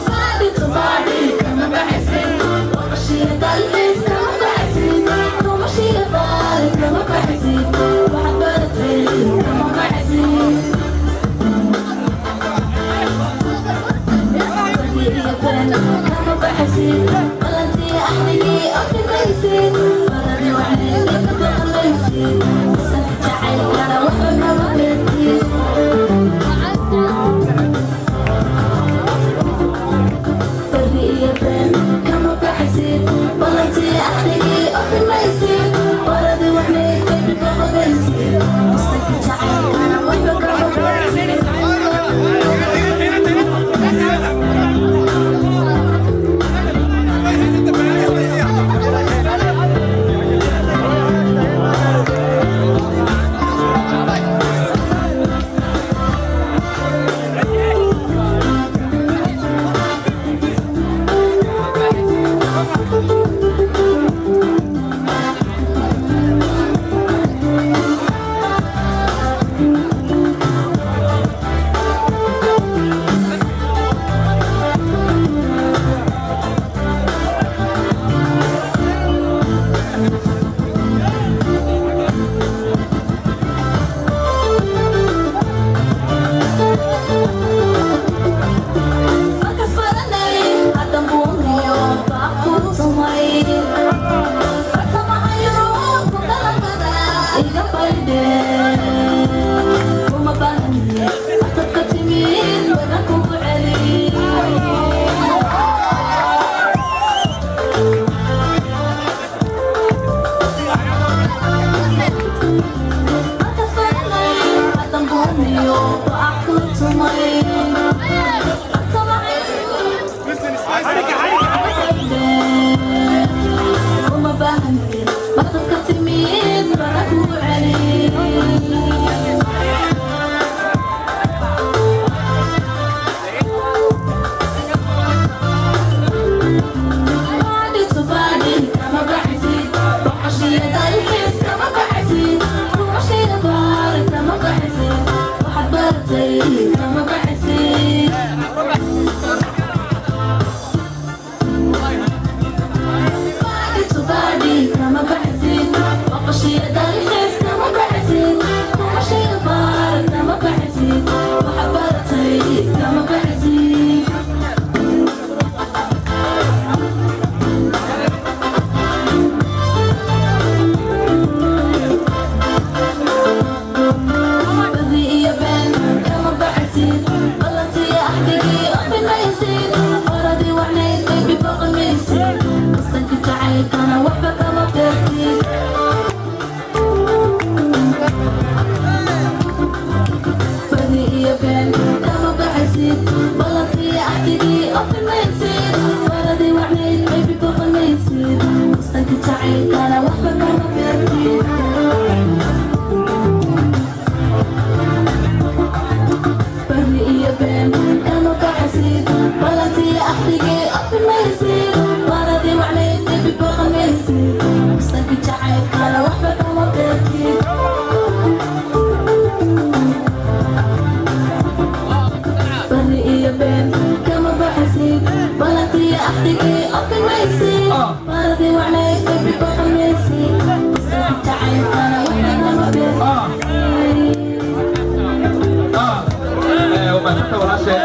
Body to body, kama baxaysid. Booqashiyo dalxiis kama baxaysid. Noloshiyo baari kama baxaysid. Waxaad baratay kama baxaysid. Bari iyo been kama baxaysid. Ballantii axdigii ofimaysid. Baradii wacneyd ka baqmaysid. Bisanka jacaylkana waxba kama beertid. Bari iyo been kama baxaysid. Ballantii axdigii ofimaysid. Baradii wacneyd baby baqmaysid. Bisanka jacaylkana waxba kama beertid. Markas baranay, haddan buuniyo baa ku tumay. Fartamahayo ku dalabada iga baydhe. Uma baahni waxtad ka timid badan kugu celi. Markas baranay, haddan buuniyo baa ku tumay. Fartamahayo uma baahni waxtad ka timid badan kugu celi. Body to body, kama baxaysid. Boqoshiyo dalxiis kama baxaysid. Noloshiyo baari kama baxaysid. Waxaad baratay kama baxaysid. Body to body, kama baxaysid. Boqoshiyo dalxiis kama baxaysid. Noloshiyo baari kama baxaysid. Waxaad baratay kama baxaysid. Badi iyo been kama baxaysid. Ballantiyo axdigii ofimaysid. Horadii wacnayd baby boqomaysid. Qastanka jacaylkana waxba kama beertid. Badi iyo been kama baxaysid. Ballantiyo axdigii ofimaysid. Horadii wacnayd baby boqomaysid. Qastanka jacaylkana waxba kama beertid. Bari iyo been kama baxaysid. Ballantiyo axdigii ofimaysid. Baradii wacnayd baby boqomaysid. Qastanka jacaylkana waxba kama beertid. Bari iyo been kama baxaysid. Ballantiyo axdigii ofimaysid. Baradii wacnayd baby boqomaysid. Qastanka jacaylkana waxba kama beertid. Umadsanta walaashe.